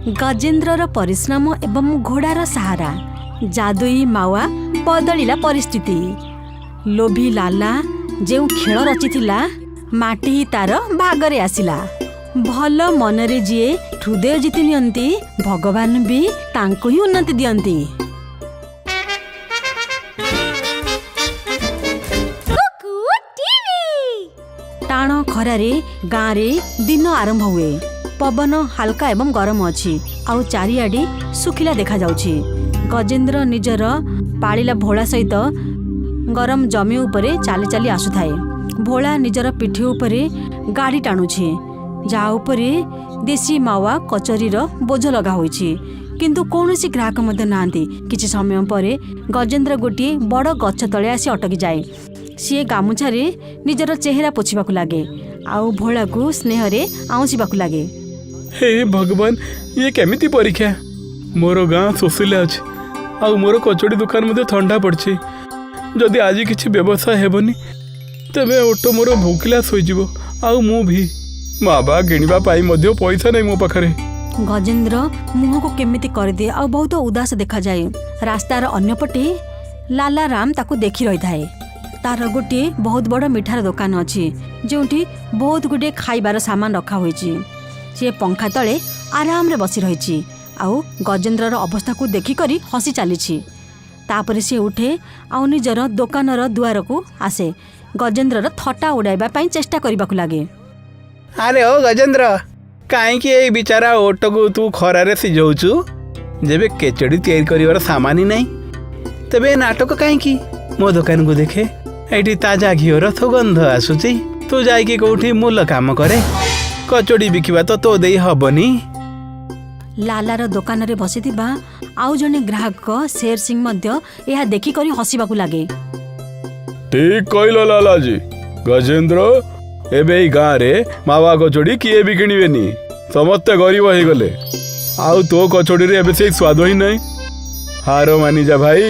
ଗଜେନ୍ଦ୍ରର ପରିଶ୍ରମ ଏବଂ ଘୋଡ଼ାର ସାହାରା, ଯାଦୁଇ ମାୱା ବଦଳିଲା ପରିସ୍ଥିତି। ଲୋଭୀ ଲାଲା ଯେଉଁ ଖେଳ ରଚିଥିଲା, ମାଟି ହିଁ ତାର ଭାଗରେ ଆସିଲା। ଭଲ ମନରେ ଯିଏ ହୃଦୟ ଜିତି ନିଅନ୍ତି, ଭଗବାନ ବି ତାଙ୍କୁ ହିଁ ଉନ୍ନତି ଦିଅନ୍ତି। ଟାଣ ଖରାରେ ଗାଁରେ ଦିନ ଆରମ୍ଭ ହୁଏ। ପବନ ହାଲକା ଏବଂ ଗରମ ଅଛି ଆଉ ଚାରିଆଡ଼େ ଶୁଖିଲା ଦେଖାଯାଉଛି। ଗଜେନ୍ଦ୍ର ନିଜର ପାଳିଲା ଭୋଳା ସହିତ ଗରମ ଜମି ଉପରେ ଚାଲି ଚାଲି ଆସୁଥାଏ। ଭୋଳା ନିଜର ପିଠି ଉପରେ ଗାଡ଼ି ଟାଣୁଛି, ଯାହା ଉପରେ ଦେଶୀ ମାୱା କଚୋରୀର ବୋଝ ଲଗା ହୋଇଛି, କିନ୍ତୁ କୌଣସି ଗ୍ରାହକ ମଧ୍ୟ ନାହାନ୍ତି। କିଛି ସମୟ ପରେ ଗଜେନ୍ଦ୍ର ଗୋଟିଏ ବଡ଼ ଗଛ ତଳେ ଆସି ଅଟକି ଯାଏ। ସିଏ ଗାମୁଛାରେ ନିଜର ଚେହେରା ପୋଛିବାକୁ ଲାଗେ ଆଉ ଭୋଳାକୁ ସ୍ନେହରେ ଆଉଁସିବାକୁ ଲାଗେ। ହେ ଭଗବାନ, ଇଏ କେମିତି ପରୀକ୍ଷା! ମୋର ଗାଁ ଶୋଷିଲା ଅଛି ଆଉ ମୋର କଚୋଡ଼ି ଦୋକାନ ମଧ୍ୟ ଥଣ୍ଡା ପଡ଼ିଛି। ଯଦି ଆଜି କିଛି ବ୍ୟବସାୟ ହେବନି, ତେବେ ଓଟ ମୋର ଭୋକିଲା ଶୋଇଯିବ ଆଉ ମୁଁ ବି। ମାବା କିଣିବା ପାଇଁ ମଧ୍ୟ ପଇସା ନାହିଁ ମୋ ପାଖରେ। ଗଜେନ୍ଦ୍ର ମୁହଁକୁ କେମିତି କରିଦିଏ ଆଉ ବହୁତ ଉଦାସ ଦେଖାଯାଏ। ରାସ୍ତାର ଅନ୍ୟପଟେ ଲାଲା ରାମ ତାକୁ ଦେଖି ରହିଥାଏ। ତାର ଗୋଟିଏ ବହୁତ ବଡ଼ ମିଠାର ଦୋକାନ ଅଛି, ଯେଉଁଠି ବହୁତ ଗୁଡ଼ିଏ ଖାଇବାର ସାମାନ ରଖା ହୋଇଛି। ସିଏ ପଙ୍ଖା ତଳେ ଆରାମରେ ବସି ରହିଛି ଆଉ ଗଜେନ୍ଦ୍ରର ଅବସ୍ଥାକୁ ଦେଖିକରି ହସି ଚାଲିଛି। ତାପରେ ସିଏ ଉଠେ ଆଉ ନିଜର ଦୋକାନର ଦୁଆରକୁ ଆସେ। ଗଜେନ୍ଦ୍ରର ଥଟ୍ଟା ଉଡ଼ାଇବା ପାଇଁ ଚେଷ୍ଟା କରିବାକୁ ଲାଗେ। ଆରେ ଓ ଗଜେନ୍ଦ୍ର, କାହିଁକି ଏଇ ବିଚାରା ଓଟକୁ ତୁ ଖରାରେ ସିଝଉଛୁ, ଯେବେ କେଚଡ଼ି ତିଆରି କରିବାର ସାମାନ ହିଁ ନାହିଁ? ତେବେ ଏ ନାଟକ କାହିଁକି? ମୋ ଦୋକାନକୁ ଦେଖେ, ଏଇଠି ତାଜା ଘିଅର ସୁଗନ୍ଧ ଆସୁଛି। ତୁ ଯାଇକି କୋଉଠି ମୂଲ କାମ କରେ। କଚୋଡ଼ି ବିକିବା ତ ତୋ ଦେଇ ହବନି। ଲାଲାର ଦୋକାନରେ ବସିଥିବା ଆଉ ଜଣେ ଗ୍ରାହକ ଶେର ସିଂ ମଧ୍ୟ ଏହା ଦେଖିକରି ହସିବାକୁ ଲାଗେ। ଠିକ କହିଲ ଲାଲାଜୀ। ଗଜେନ୍ଦ୍ର, ଏବେ ଏଇ ଗାଁରେ ମାୱା କଚୋଡ଼ି କିଏ ବି କିଣିବେନି। ସମସ୍ତେ ଗରିବ ହେଇଗଲେ ଆଉ ତୋ କଚୋଡ଼ିରେ ଏବେ ସେଇ ସ୍ୱାଦ ହିଁ ନାହିଁ। ହାର ମାନିଯା ଭାଇ।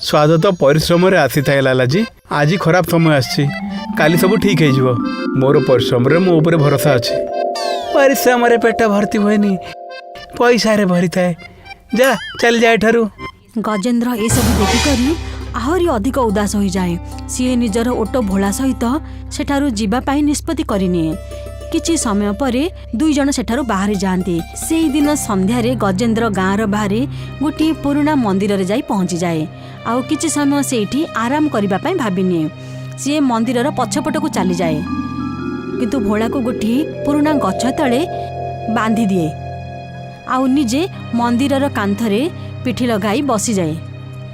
ସ୍ୱାଦ ତ ପରିଶ୍ରମରେ ଆସିଥାଏ ଲାଲାଜୀ। ଆଜି ଖରାପ ସମୟ ଆସିଛି, କାଲି ସବୁ ଠିକ ହେଇଯିବ। ମୋର ପରିଶ୍ରମରେ ମୋ ଉପରେ ଭରସା ଅଛି। ପରିଶ୍ରମରେ ପେଟ ଭର୍ତ୍ତି ହୁଏନି, ପଇସାରେ ଭରିଥାଏ। ଯା, ଚାଲିଯା ଏଠାରୁ। ଗଜେନ୍ଦ୍ର ଏସବୁ ଦେଖିକରି ଆହୁରି ଅଧିକ ଉଦାସ ହୋଇଯାଏ। ସିଏ ନିଜର ଓଟ ଭୋଳା ସହିତ ସେଠାରୁ ଯିବା ପାଇଁ ନିଷ୍ପତ୍ତି କରିନିଏ। କିଛି ସମୟ ପରେ ଦୁଇ ଜଣ ସେଠାରୁ ବାହାରି ଯାଆନ୍ତି। ସେଇଦିନ ସନ୍ଧ୍ୟାରେ ଗଜେନ୍ଦ୍ର ଗାଁର ବାହାରେ ଗୋଟିଏ ପୁରୁଣା ମନ୍ଦିରରେ ଯାଇ ପହଞ୍ଚିଯାଏ ଆଉ କିଛି ସମୟ ସେଇଠି ଆରାମ କରିବା ପାଇଁ ଭାବିନିଏ। ସିଏ ମନ୍ଦିରର ପଛପଟକୁ ଚାଲିଯାଏ, କିନ୍ତୁ ଭୋଳାକୁ ଗୋଟିଏ ପୁରୁଣା ଗଛ ତଳେ ବାନ୍ଧିଦିଏ ଆଉ ନିଜେ ମନ୍ଦିରର କାନ୍ଥରେ ପିଠି ଲଗାଇ ବସିଯାଏ।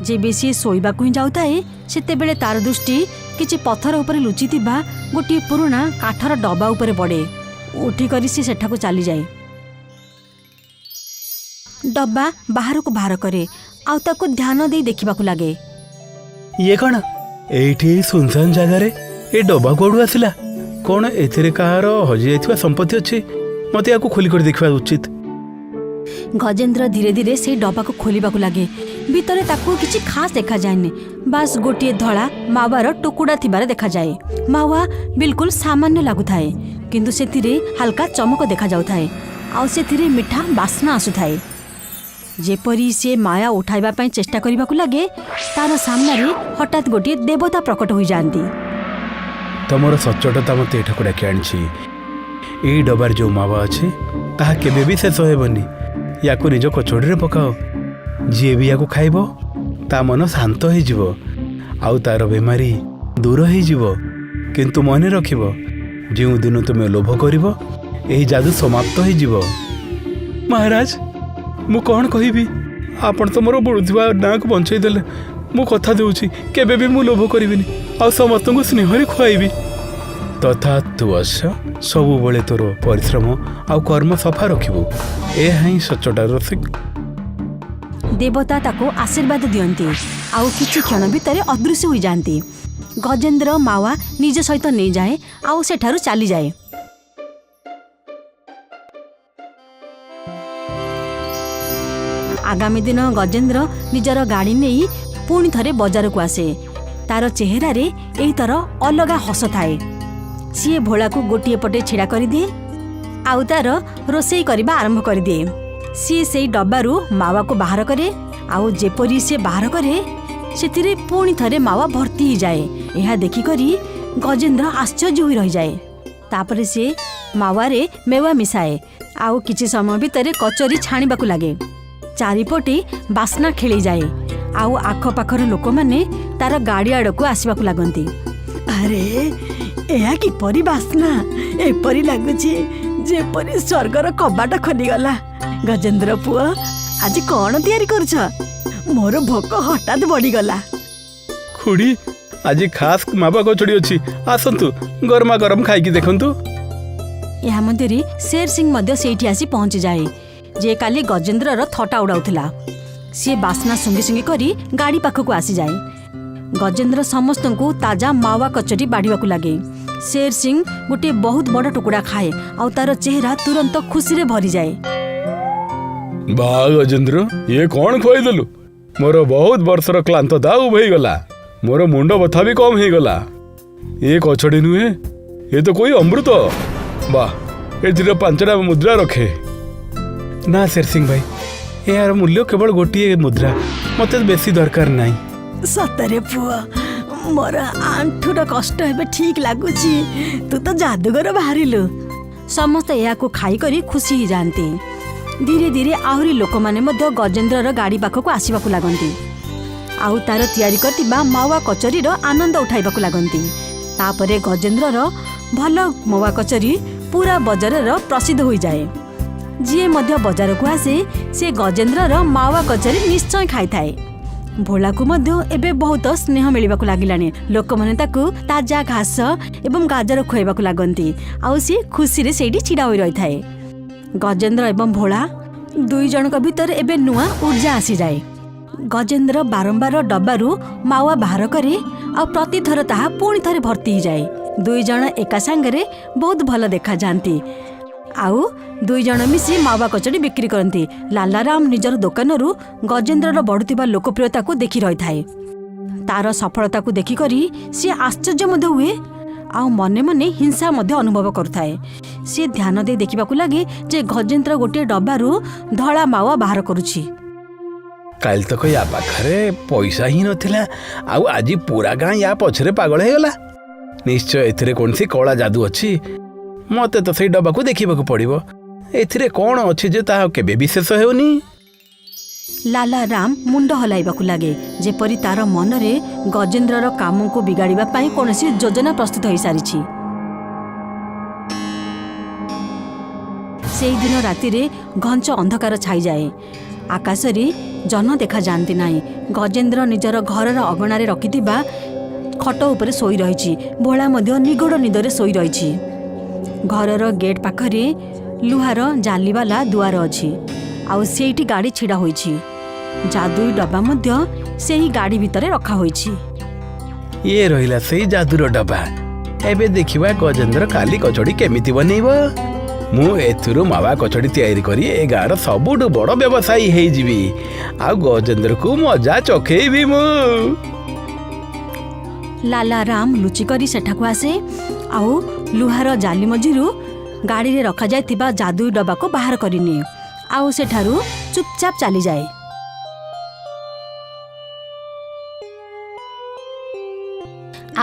ଯେବେ ସିଏ ଶୋଇବାକୁ ହିଁ ଯାଉଥାଏ, ସେତେବେଳେ ତାର ଦୃଷ୍ଟି କିଛି ପଥର ଉପରେ ଲୁଚିଥିବା ଗୋଟିଏ ପୁରୁଣା କାଠର ଡବା ଉପରେ ପଡ଼େ। ଉଠିକରି ସିଏ ସେଠାକୁ ଚାଲିଯାଏ। ଡବା ବାହାରକୁ ବାହାର କରେ ଆଉ ତାକୁ ଧ୍ୟାନ ଦେଇ ଦେଖିବାକୁ ଲାଗେ। ଇଏ କ'ଣ? ଏଇଠି ଏଇ ସୁନସାନ ଜାଗାରେ ଏ ଡବା କୁଆଡ଼ୁ ଆସିଲା? କ'ଣ ଏଥିରେ କାହାର ହଜିଯାଇଥିବା ସମ୍ପତ୍ତି ଅଛି? ମୋତେ ୟାକୁ ଖୋଲି କରି ଦେଖିବା ଉଚିତ। ଗଜେନ୍ଦ୍ର ଧୀରେ ଧୀରେ ସେଇ ଡବାକୁ ଖୋଲିବାକୁ ଲାଗେ। ଭିତରେ ତାକୁ କିଛି ଖାସ୍ ଦେଖାଯାଏନି, ବାସ୍ ଗୋଟିଏ ଧଳା ମାୱାର ଟୁକୁଡ଼ା ଥିବାର ଦେଖାଯାଏ। ମାୱା ବିଲକୁଲ ସାମାନ୍ୟ ଲାଗୁଥାଏ, କିନ୍ତୁ ସେଥିରେ ହାଲକା ଚମକ ଦେଖାଯାଉଥାଏ ଆଉ ସେଥିରେ ମିଠା ବାସ୍ନା ଆସୁଥାଏ। ଯେପରି ସିଏ ମାୟା ଉଠାଇବା ପାଇଁ ଚେଷ୍ଟା କରିବାକୁ ଲାଗେ, ତାର ସାମ୍ନାରେ ହଠାତ୍ ଗୋଟିଏ ଦେବତା ପ୍ରକଟ ହୋଇଯାଆନ୍ତି। ତମର ସଚ୍ଚୋଟତା ମୋତେ ଏଠାକୁ ଡାକି ଆଣିଛି। ଏଇ ଡବାରେ ଯେଉଁ ମାୱା ଅଛି, ତାହା କେବେ ବି ଶେଷ ହେବନି। ୟାକୁ ନିଜ କଚୋଡ଼ିରେ ପକାଅ। ଯିଏ ବି ୟାକୁ ଖାଇବ, ତା ମନ ଶାନ୍ତ ହେଇଯିବ ଆଉ ତାର ବେମାରୀ ଦୂର ହେଇଯିବ। କିନ୍ତୁ ମନେ ରଖିବ, ଯେଉଁଦିନ ତୁମେ ଲୋଭ କରିବ, ଏହି ଯାଦୁ ସମାପ୍ତ ହେଇଯିବ। ମହାରାଜ, ମୁଁ କ'ଣ କହିବି? ଆପଣ ତ ମୋର ବୁଡ଼ୁଥିବା ନାଁକୁ ବଞ୍ଚେଇ ଦେଲେ। ମୁଁ କଥା ଦେଉଛି, କେବେ ବି ମୁଁ ଲୋଭ କରିବିନି ଆଉ ସମସ୍ତଙ୍କୁ ସ୍ନେହରେ ଖୁଆଇବି। ତଥାସ୍ତୁ ବତ୍ସ, ସବୁବେଳେ ତୋର ପରିଶ୍ରମ ଆଉ କର୍ମ ସଫା ରଖିବୁ। ଏହା ହିଁ ସଚ୍ଚୋଟତାର ଦେବତା ତାକୁ ଆଶୀର୍ବାଦ ଦିଅନ୍ତି ଆଉ କିଛି କ୍ଷଣ ଭିତରେ ଅଦୃଶ୍ୟ ହୋଇଯାଆନ୍ତି। ଗଜେନ୍ଦ୍ର ମାୱା ନିଜ ସହିତ ନେଇଯାଏ ଆଉ ସେଠାରୁ ଚାଲିଯାଏ। ଆଗାମୀ ଦିନ ଗଜେନ୍ଦ୍ର ନିଜର ଗାଡ଼ି ନେଇ ପୁଣି ଥରେ ବଜାରକୁ ଆସେ। ତାର ଚେହେରାରେ ଏଇଥର ଅଲଗା ହସ ଥାଏ। ସିଏ ଭୋଳାକୁ ଗୋଟିଏ ପଟେ ଛିଡ଼ା କରିଦିଏ ଆଉ ତାର ରୋଷେଇ କରିବା ଆରମ୍ଭ କରିଦିଏ। ସିଏ ସେଇ ଡବାରୁ ମାୱାକୁ ବାହାର କରେ, ଆଉ ଯେପରି ସିଏ ବାହାର କରେ ସେଥିରେ ପୁଣି ଥରେ ମାୱା ଭର୍ତ୍ତି ହେଇଯାଏ। ଏହା ଦେଖିକରି ଗଜେନ୍ଦ୍ର ଆଶ୍ଚର୍ଯ୍ୟ ହୋଇ ରହିଯାଏ। ତାପରେ ସିଏ ମାୱାରେ ମେୱା ମିଶାଏ ଆଉ କିଛି ସମୟ ଭିତରେ କଚୋରି ଛାଣିବାକୁ ଲାଗେ। ଚାରିପଟେ ବାସ୍ନା ଖେଳିଯାଏ ଆଉ ଆଖପାଖର ଲୋକମାନେ ତାର ଗାଡ଼ି ଆଡ଼କୁ ଆସିବାକୁ ଲାଗନ୍ତି। ଆରେ, ଏହା କିପରି ବାସ୍ନା! ଏପରି ଲାଗୁଛି ଯେପରି ସ୍ୱର୍ଗର କବାଟ ଖୋଲିଗଲା। ଗଜେନ୍ଦ୍ର ପୁଅ, ଆଜି କ'ଣ ତିଆରି କରୁଛ? ମୋର ଭୋକ ହଠାତ୍ ବଢ଼ିଗଲା। ଖୁଡ଼ି, ଆଜି ଖାସ୍ ମାବା କଚୋଡ଼ି ଅଛି, ଆସନ୍ତୁ ଗରମା ଗରମ ଖାଇକି ଦେଖନ୍ତୁ। ଏହା ମଧ୍ୟରେ ଶେର ସିଂ ମଧ୍ୟ ସେଇଠି ଆସି ପହଞ୍ଚିଯାଏ, ଯେ କାଲି ଗଜେନ୍ଦ୍ରର ଥଟା ଉଡ଼ାଉଥିଲା। ସିଏ ବାସ୍ନା ଶୁଙ୍ଘି ଶୁଙ୍ଘି କରି ଗାଡ଼ି ପାଖକୁ ଆସିଯାଏ। ଗଜେନ୍ଦ୍ର ସମସ୍ତଙ୍କୁ ତାଜା ମାୱା କଚୋରି ବାଢ଼ିବାକୁ ଲାଗେ। ଶେର ସିଂ ଗୋଟିଏ ବହୁତ ବଡ଼ ଟୁକୁଡ଼ା ଖାଏ ଆଉ ତାର ଚେହେରା ତୁରନ୍ତ ଖୁସିରେ ଭରିଯାଏ। ବା ଗଜେନ୍ଦ୍ର, ଇଏ କ'ଣ ଖୁଆଇଦେଲୁ! ମୋର ବହୁତ ବର୍ଷର କ୍ଳାନ୍ତତା ଉଭେଇଗଲା, ମୋର ମୁଣ୍ଡ ବଥା ବି କମ୍ ହେଇଗଲା। ଏ କଚୋଡ଼ି ନୁହେଁ, ଏ ତ କୋଇ ଅମୃତ। ବାহ, ଏଥିରେ 5ଟା ମୁଦ୍ରା ରଖେ। ନା ଶେର ସିଂ ଭାଇ, ଏହାର ମୂଲ୍ୟ କେବଳ ଗୋଟିଏ ମୁଦ୍ରା, ମୋତେ ବେଶୀ ଦରକାର ନାହିଁ। ସତରେ ପୁଅ, ମୋର ଆଣ୍ଠୁର କଷ୍ଟ ଏବେ ଠିକ୍ ଲାଗୁଛି। ତୁ ତ ଯାଦୁଗର ବାହାରିଲୁ। ସମସ୍ତେ ଏହାକୁ ଖାଇକରି ଖୁସି ହେଇଯାଆନ୍ତି। ଧୀରେ ଧୀରେ ଆହୁରି ଲୋକମାନେ ମଧ୍ୟ ଗଜେନ୍ଦ୍ରର ଗାଡ଼ି ପାଖକୁ ଆସିବାକୁ ଲାଗନ୍ତି ଆଉ ତାର ତିଆରି କରିଥିବା ମାୱା କଚୋରିର ଆନନ୍ଦ ଉଠାଇବାକୁ ଲାଗନ୍ତି। ତାପରେ ଗଜେନ୍ଦ୍ରର ଭଲ ମାୱା କଚୋରି ପୁରା ବଜାରର ପ୍ରସିଦ୍ଧ ହୋଇଯାଏ। ଯିଏ ମଧ୍ୟ ବଜାରକୁ ଆସେ, ସେ ଗଜେନ୍ଦ୍ରର ମାୱା କଚୋରି ନିଶ୍ଚୟ ଖାଇଥାଏ। ଭୋଳାକୁ ମଧ୍ୟ ଏବେ ବହୁତ ସ୍ନେହ ମିଳିବାକୁ ଲାଗିଲାଣି। ଲୋକମାନେ ତାକୁ ତାଜା ଘାସ ଏବଂ ଗାଜର ଖୁଆଇବାକୁ ଲାଗନ୍ତି ଆଉ ସିଏ ଖୁସିରେ ସେଇଠି ଛିଡ଼ା ହୋଇ ରହିଥାଏ। ଗଜେନ୍ଦ୍ର ଏବଂ ଭୋଳା ଦୁଇ ଜଣଙ୍କ ଭିତରେ ଏବେ ନୂଆ ଉର୍ଜା ଆସିଯାଏ। ଗଜେନ୍ଦ୍ର ବାରମ୍ବାର ଡବାରୁ ମାୱା ବାହାର କରେ ଆଉ ପ୍ରତିଥର ତାହା ପୁଣି ଥରେ ଭର୍ତ୍ତି ହେଇଯାଏ। ଦୁଇ ଜଣ ଏକା ସାଙ୍ଗରେ ବହୁତ ଭଲ ଦେଖାଯାଆନ୍ତି ଆଉ ଦୁଇ ଜଣ ମିଶି ମାୱା କଚୋଡ଼ି ବିକ୍ରି କରନ୍ତି। ଲାଲାରାମ ନିଜର ଦୋକାନରୁ ଗଜେନ୍ଦ୍ରର ବଢ଼ୁଥିବା ଲୋକପ୍ରିୟତାକୁ ଦେଖି ରହିଥାଏ। ତାର ସଫଳତାକୁ ଦେଖିକରି ସିଏ ଆଶ୍ଚର୍ଯ୍ୟ ମଧ୍ୟ ହୁଏ ଆଉ ମନେ ମନେ ହିଂସା ମଧ୍ୟ ଅନୁଭବ କରୁଥାଏ। ସିଏ ଧ୍ୟାନ ଦେଇ ଦେଖିବାକୁ ଲାଗେ ଯେ ଗଜେନ୍ଦ୍ର ଗୋଟିଏ ଡବାରୁ ଧଳା ମାୱା ବାହାର କରୁଛି। କାଲି ତକ ୟା ପାଖରେ ପଇସା ହିଁ ନଥିଲା, ଆଉ ଆଜି ପୁରା ଗାଁ ୟା ପଛରେ ପାଗଳ ହେଇଗଲା। ନିଶ୍ଚୟ ଏଥିରେ କୌଣସି କଳା ଯାଦୁ ଅଛି। ମୋତେ ତ ସେଇ ଡବାକୁ ଦେଖିବାକୁ ପଡ଼ିବ। ଏଥିରେ କ'ଣ ଅଛି ଯେ ତାହା କେବେ ବି ଶେଷ ହେଉନି? ଲାଲା ରାମ ମୁଣ୍ଡ ହଲାଇବାକୁ ଲାଗେ, ଯେପରି ତାର ମନରେ ଗଜେନ୍ଦ୍ରର କାମକୁ ବିଗାଡ଼ିବା ପାଇଁ କୌଣସି ଯୋଜନା ପ୍ରସ୍ତୁତ ହୋଇସାରିଛି। ସେଇଦିନ ରାତିରେ ଘଞ୍ଚ ଅନ୍ଧକାର ଛାଇଯାଏ। ଆକାଶରେ ଜହ୍ନ ଦେଖାଯାଆନ୍ତି ନାହିଁ। ଗଜେନ୍ଦ୍ର ନିଜର ଘରର ଅଗଣାରେ ରଖିଥିବା ଖଟ ଉପରେ ଶୋଇ ରହିଛି। ଭୋଳା ମଧ୍ୟ ନିଘୋଡ଼ ନିଦରେ ଶୋଇ ରହିଛି। ଘରର ଗେଟ୍ ପାଖରେ ଲୁହାର ଜାଲିବାଲା ଦୁଆର ଅଛି ଆଉ ସେଇଠି ଗାଡ଼ି ଛିଡ଼ା ହୋଇଛି। ଯାଦୁଇ ଡବା ମଧ୍ୟ ସେହି ଗାଡ଼ି ଭିତରେ ରଖା ହୋଇଛି। ଇଏ ରହିଲା ସେଇ ଯାଦୁର ଡବା। ଏବେ ଦେଖିବା ଗଜେନ୍ଦ୍ର କାଲି କଚୋଡ଼ି କେମିତି ବନେଇବ। ମୁଁ ଏଥିରୁ ମାୱା କଚୋଡ଼ି ତିଆରି କରି ଏ ଗାଁର ସବୁଠୁ ବଡ଼ ବ୍ୟବସାୟୀ ହେଇଯିବି ଆଉ ଗଜେନ୍ଦ୍ରକୁ ମଜା ଚଖେଇବି ମୁଁ। ଲାଲା ରାମ ଲୁଚିକରି ସେଠାକୁ ଆସେ ଆଉ ଲୁହାର ଜାଲି ମଝିରୁ ଗାଡ଼ିରେ ରଖାଯାଇଥିବା ଯାଦୁଇ ଡବାକୁ ବାହାର କରିନିଏ ଆଉ ସେଠାରୁ ଚୁପଚାପ ଚାଲିଯାଏ।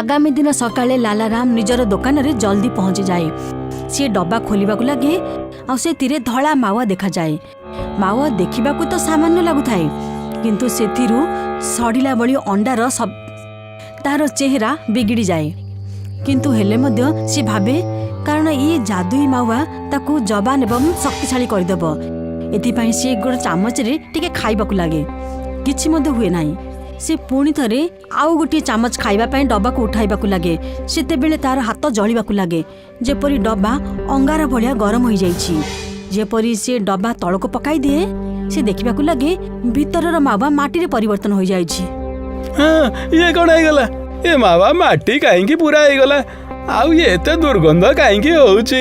ଆଗାମୀ ଦିନ ସକାଳେ ଲାଲାରାମ ନିଜର ଦୋକାନରେ ଜଲ୍ଦି ପହଞ୍ଚିଯାଏ। ସିଏ ଡବା ଖୋଲିବାକୁ ଲାଗେ ଆଉ ସେଥିରେ ଧଳା ମାୱା ଦେଖାଯାଏ। ମାୱା ଦେଖିବାକୁ ତ ସାମାନ୍ୟ ଲାଗୁଥାଏ, କିନ୍ତୁ ସେଥିରୁ ସଢ଼ିଲା ଭଳି ଅଣ୍ଡାର ସବ ତାର ଚେହେରା ବିଗିଡ଼ିଯାଏ। କିନ୍ତୁ ହେଲେ ମଧ୍ୟ ସିଏ ଭାବେ, କାରଣ ଇଏ ଯାଦୁଇ ମାୱା ତାକୁ ଯବାନ ଏବଂ ଶକ୍ତିଶାଳୀ କରିଦେବ। ଏଥିପାଇଁ ସିଏ ଗୋଟେ ଚାମଚରେ ଟିକେ ଖାଇବାକୁ ଲାଗେ। କିଛି ମଧ୍ୟ ହୁଏ ନାହିଁ। ସେ ପୁଣି ଥରେ ଆଉ ଗୋଟିଏ ଚାମଚ ଖାଇବା ପାଇଁ ଡବାକୁ ଉଠାଇବାକୁ ଲାଗେ। ସେତେବେଳେ ତାର ହାତ ଜଳିବାକୁ ଲାଗେ, ଯେପରି ଡବା ଅଙ୍ଗାର ଭଳିଆ ଗରମ ହୋଇଯାଇଛି। ଯେପରି ସେ ଡବା ତଳକୁ ପକାଇ ଦିଏ, ସେ ଦେଖିବାକୁ ଲାଗେ ଭିତରର ମାୱା ମାଟିରେ ପରିବର୍ତ୍ତନ ହୋଇଯାଇଛି। ହଁ, ଇଏ କ'ଣ ହେଇଗଲା? ଏ ମାୱା ମାଟି କାହିଁକି ପୁରା ହେଇଗଲା? ଆଉ ଇଏ ଏତେ ଦୁର୍ଗନ୍ଧ କାହିଁକି ହଉଛି?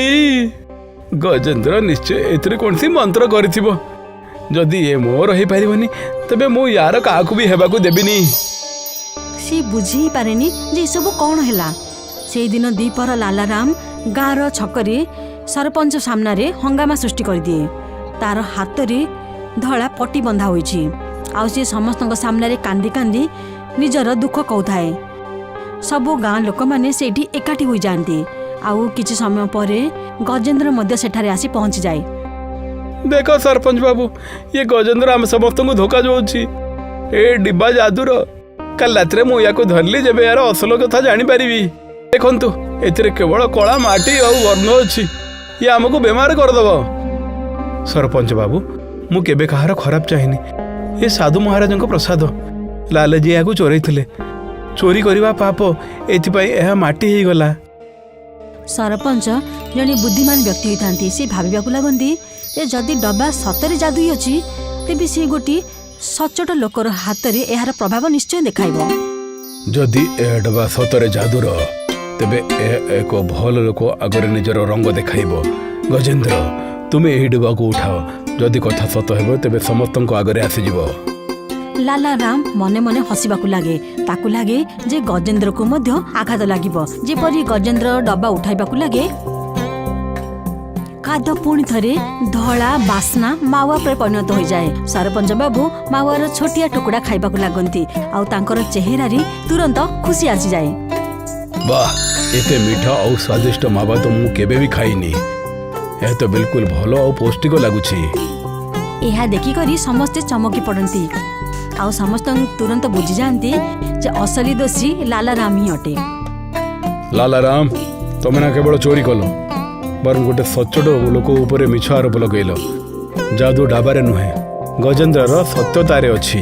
ଗଜେନ୍ଦ୍ର ନିଶ୍ଚୟ ଏଥିରେ କୌଣସି ମନ୍ତ୍ର କରିଥିବ। ଯଦି ଏ ମୋର ହେଇପାରିବନି, ତେବେ ମୁଁ ୟାର କାହାକୁ ବି ହେବାକୁ ଦେବିନି। ସେ ବୁଝି ହିଁ ପାରେନି ଯେ ଏସବୁ କ'ଣ ହେଲା। ସେଇଦିନ ଦ୍ୱିପହର ଲାଲାରାମ ଗାଁର ଛକରେ ସରପଞ୍ଚ ସାମ୍ନାରେ ହଙ୍ଗାମା ସୃଷ୍ଟି କରିଦିଏ। ତାର ହାତରେ ଧଳା ପଟି ବନ୍ଧା ହୋଇଛି ଆଉ ସିଏ ସମସ୍ତଙ୍କ ସାମ୍ନାରେ କାନ୍ଦି କାନ୍ଦି ନିଜର ଦୁଃଖ କହୁଥାଏ। ସବୁ ଗାଁ ଲୋକମାନେ ସେଇଠି ଏକାଠି ହୋଇଯାଆନ୍ତି ଆଉ କିଛି ସମୟ ପରେ ଗଜେନ୍ଦ୍ର ମଧ୍ୟ ସେଠାରେ ଆସି ପହଞ୍ଚିଯାଏ। ଦେଖ ସରପଞ୍ଚ ବାବୁ, ଇଏ ଗଜେନ୍ଦ୍ର ଆମ ସମସ୍ତଙ୍କୁ ଧୋକା ଦେଉଛି। ଏ ଡିବା ଯାଦୁର। କାଲି ରାତିରେ ମୁଁ ୟାକୁ ଧରିଲି, ଯେବେ ଏହାର ଅସଲ କଥା ଜାଣିପାରିବି। ଦେଖନ୍ତୁ, ଏଥିରେ କେବଳ କଳା ମାଟି ଆଉ ବର୍ଣ୍ଣ ଅଛି। ଇଏ ଆମକୁ ବେମାର କରିଦେବ। ସରପଞ୍ଚ ବାବୁ, ମୁଁ କେବେ କାହାର ଖରାପ ଚାହିଁନି। ଏ ସାଧୁ ମହାରାଜଙ୍କ ପ୍ରସାଦ। ଲାଲଜୀ ଏହାକୁ ଚୋରେଇଥିଲେ। ଚୋରି କରିବା ପାପ, ଏଥିପାଇଁ ଏହା ମାଟି ହେଇଗଲା। ସରପଞ୍ଚ ଜଣେ ବୁଦ୍ଧିମାନ ବ୍ୟକ୍ତି ହୋଇଥାନ୍ତି। ସେ ଭାବିବାକୁ ଲାଗନ୍ତି ଯେ ଯଦି ଡବା ସତରେ ଯାଦୁଇ ଅଛି, ତେବେ ସେ ଗୋଟିଏ ସଚ୍ଚୋଟ ଲୋକର ହାତରେ ଏହାର ପ୍ରଭାବ ନିଶ୍ଚୟ ଦେଖାଇବ। ଯଦି ଏ ଡବା ସତରେ ଯାଦୁର, ତେବେ ଏ ଏକ ଭଲ ଲୋକ ଆଗରେ ନିଜର ରଙ୍ଗ ଦେଖାଇବ। ଗଜେନ୍ଦ୍ର, ତୁମେ ଏହି ଡବାକୁ ଉଠାଅ। ଯଦି କଥା ସତ ହେବ, ତେବେ ସମସ୍ତଙ୍କ ଆଗରେ ଆସିଯିବ। ଲାଲା ରାମ ମନେ ମନେ ହସିବାକୁ ଲାଗେ। ତାକୁ ଲାଗେ ଯେ ଗଜେନ୍ଦ୍ରକୁ ମଧ୍ୟ ଆଘାତ ଲାଗିବ। ଯେପରି ଗଜେନ୍ଦ୍ର ଡବା ଉଠାଇବାକୁ ଲାଗେ, କାଦ ପୁଣି ଥରେ ଧଳା ବାସ୍ନା ମାୱାରେ ପରିଣତ ହୋଇଯାଏ। ସରପଞ୍ଚ ବାବୁ ମାୱାର ଛୋଟିଆ ଟୁକୁଡ଼ା ଖାଇବାକୁ ଲାଗନ୍ତି ଆଉ ତାଙ୍କର ଚେହେରାରେ ତୁରନ୍ତ ଖୁସି ଆସିଯାଏ। ବାহ, ଏତେ ମିଠା ଆଉ ସ୍ୱାଦିଷ୍ଟ ମାବା ତ ମୁଁ କେବେ ବି ଖାଇନି। ଏହା ତ ବିଲକୁଲ ଭଲ ଆଉ ପୌଷ୍ଟିକ ଲାଗୁଛି। ଏହା ଦେଖିକରି ସମସ୍ତେ ଚମକି ପଡ଼ନ୍ତି ଆଉ ସମସ୍ତ ତୁରନ୍ତ ବୁଝିଯାଆନ୍ତି ଯେ ଅସଲି ଦୋଷୀ ଲାଲା ରାମ ହିଁ ଅଟେ। ଲାଲାରାମ, ତମେ ନା କେବଳ ଚୋରି କଲ, ବରଂ ଗୋଟେ ସଚ୍ଚୋଟ ଲୋକ ଉପରେ ମିଛ ଆରୋପ ଲଗେଇଲ। ଯାଦୁ ଡାବାରେ ନୁହେଁ, ଗଜେନ୍ଦ୍ରର ସତ୍ୟତାରେ ଅଛି।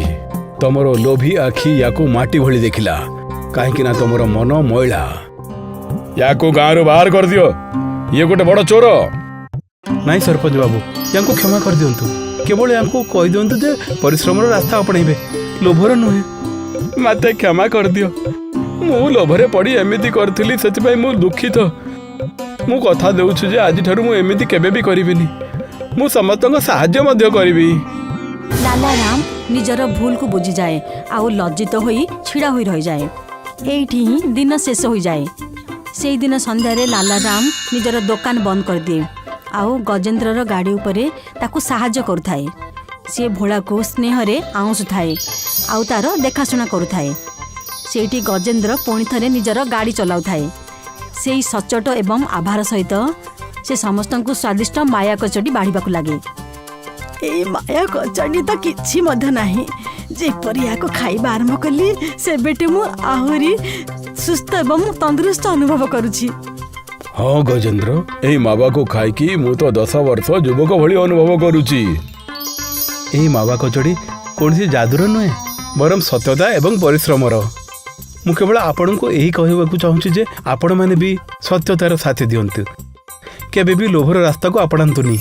ତମର ଲୋଭୀ ଆଖି ୟାକୁ ମାଟି ଭଳି ଦେଖିଲା, କାହିଁକି ନା ତମର ମନ ମଇଳା। ୟାକୁ ଗାଁରୁ ବାହାର କରିଦିଅ। ଇଏ ଗୋଟେ ବଡ଼ ଚୋର। ନାଇଁ ସରପଞ୍ଚ ବାବୁ, ୟାଙ୍କୁ କ୍ଷମା କରିଦିଅନ୍ତୁ। କେବଳ ୟାଙ୍କୁ କହିଦିଅନ୍ତୁ ଯେ ପରିଶ୍ରମର ରାସ୍ତା ଆପଣେଇବେ, ଲୋଭର ନୁହେଁ। ମତେ କ୍ଷମା କରିଦିଅ। ମୁଁ ଲୋଭରେ ପଡ଼ି ଏମିତି କରିଥିଲି, ସେଥିପାଇଁ ମୁଁ ଦୁଃଖିତ। ମୁଁ କଥା ଦେଉଛି ଯେ ଆଜିଠାରୁ ମୁଁ ଏମିତି କେବେ ବି କରିବିନି। ମୁଁ ସମସ୍ତଙ୍କ ସାହାଯ୍ୟ ମଧ୍ୟ କରିବି। ଲାଲା ରାମ ନିଜର ଭୁଲକୁ ବୁଝିଯାଏ ଆଉ ଲଜ୍ଜିତ ହୋଇ ଛିଡ଼ା ହୋଇ ରହିଯାଏ। ଏଇଠି ହିଁ ଦିନ ଶେଷ ହୋଇଯାଏ। ସେଇଦିନ ସନ୍ଧ୍ୟାରେ ଲାଲା ରାମ ନିଜର ଦୋକାନ ବନ୍ଦ କରିଦିଏ ଆଉ ଗଜେନ୍ଦ୍ରର ଗାଡ଼ି ଉପରେ ତାକୁ ସାହାଯ୍ୟ କରୁଥାଏ। ସିଏ ଭୋଳାକୁ ସ୍ନେହରେ ଆଉଁସୁଥାଏ ଆଉ ତାର ଦେଖାଶୁଣା କରୁଥାଏ। ସେଇଠି ଗଜେନ୍ଦ୍ର ପୁଣି ଥରେ ନିଜର ଗାଡ଼ି ଚଲାଉଥାଏ। ସେଇ ସଚ୍ଚୋଟ ଏବଂ ଆଭାର ସହିତ ସେ ସମସ୍ତଙ୍କୁ ସ୍ୱାଦିଷ୍ଟ ମାୟା କଚଟି ବାଢ଼ିବାକୁ ଲାଗେ। ଏଇ ମାୟା କଚଟି ତ କିଛି ମଧ୍ୟ ନାହିଁ। ଯେପରି ଏହାକୁ ଖାଇବା ଆରମ୍ଭ କଲି, ସେବେଠୁ ମୁଁ ଆହୁରି ସୁସ୍ଥ ଏବଂ ତନ୍ଦୁରୁସ୍ତ ଅନୁଭବ କରୁଛି। ହଁ ଗଜେନ୍ଦ୍ର, ଏହି ମାବାକୁ ଖାଇକି ମୁଁ ତ 10 ବର୍ଷ ଯୁବକ ଭଳି ଅନୁଭବ କରୁଛି। ଏହି ମାବା କଚଡ଼ି କୌଣସି ଯାଦୁର ନୁହେଁ, ବରଂ ସତ୍ୟତା ଏବଂ ପରିଶ୍ରମର। ମୁଁ କେବଳ ଆପଣଙ୍କୁ ଏହି କହିବାକୁ ଚାହୁଁଛି ଯେ ଆପଣମାନେ ବି ସତ୍ୟତାର ସାଥି ଦିଅନ୍ତୁ। କେବେ ବି ଲୋଭର ରାସ୍ତାକୁ ଆପଣାନ୍ତୁନି।